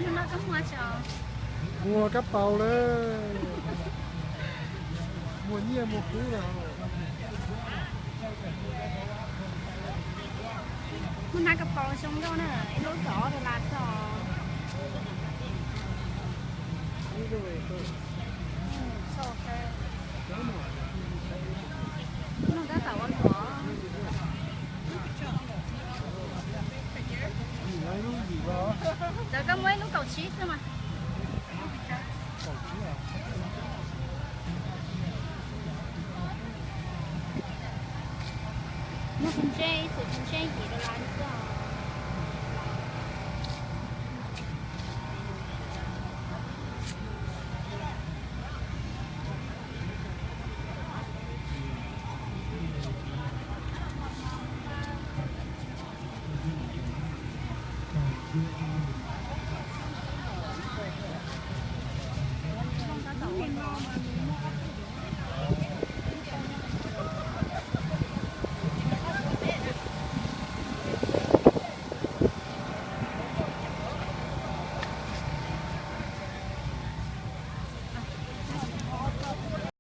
Hnub no koj muag tso. Muag kab paus lawm. Muag nyiaj muag kub lawm. Muag hnab kab paus zoo nkauj na, ib lub kaum ob dollar xwb os. Nug tab tom ua luam. Cov koj muab ib lub kaum tsib xwb mas. Muag phev ntsej, ib txwm phev ntsej yim dollar xwb os.